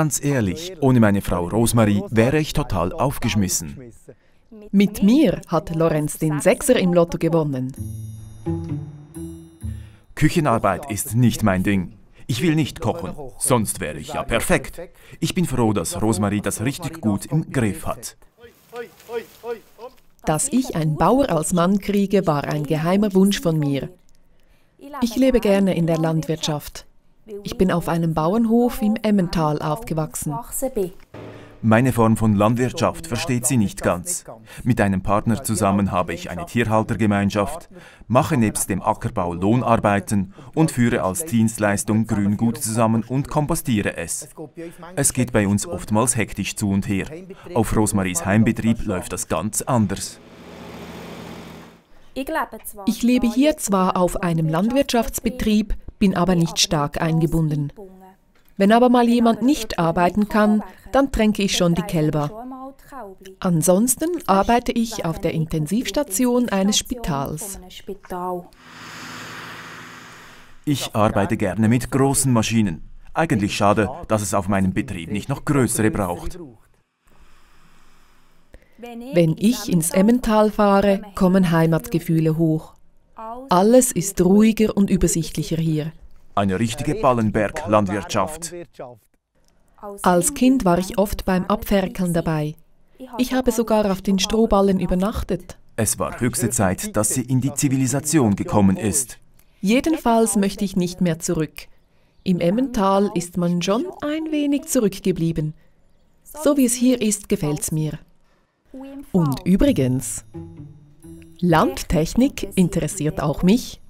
Ganz ehrlich, ohne meine Frau Rosmarie wäre ich total aufgeschmissen. Mit mir hat Lorenz den Sechser im Lotto gewonnen. Küchenarbeit ist nicht mein Ding. Ich will nicht kochen, sonst wäre ich ja perfekt. Ich bin froh, dass Rosmarie das richtig gut im Griff hat. Dass ich einen Bauer als Mann kriege, war ein geheimer Wunsch von mir. Ich lebe gerne in der Landwirtschaft. Ich bin auf einem Bauernhof im Emmental aufgewachsen. Meine Form von Landwirtschaft versteht sie nicht ganz. Mit einem Partner zusammen habe ich eine Tierhaltergemeinschaft, mache nebst dem Ackerbau Lohnarbeiten und führe als Dienstleistung Grüngut zusammen und kompostiere es. Es geht bei uns oftmals hektisch zu und her. Auf Rosmaries Heimbetrieb läuft das ganz anders. Ich lebe hier zwar auf einem Landwirtschaftsbetrieb, bin aber nicht stark eingebunden. Wenn aber mal jemand nicht arbeiten kann, dann tränke ich schon die Kälber. Ansonsten arbeite ich auf der Intensivstation eines Spitals. Ich arbeite gerne mit großen Maschinen. Eigentlich schade, dass es auf meinem Betrieb nicht noch größere braucht. Wenn ich ins Emmental fahre, kommen Heimatgefühle hoch. Alles ist ruhiger und übersichtlicher hier. Eine richtige Ballenberg-Landwirtschaft. Als Kind war ich oft beim Abferkeln dabei. Ich habe sogar auf den Strohballen übernachtet. Es war höchste Zeit, dass sie in die Zivilisation gekommen ist. Jedenfalls möchte ich nicht mehr zurück. Im Emmental ist man schon ein wenig zurückgeblieben. So wie es hier ist, gefällt's mir. Und übrigens, Landtechnik interessiert auch mich.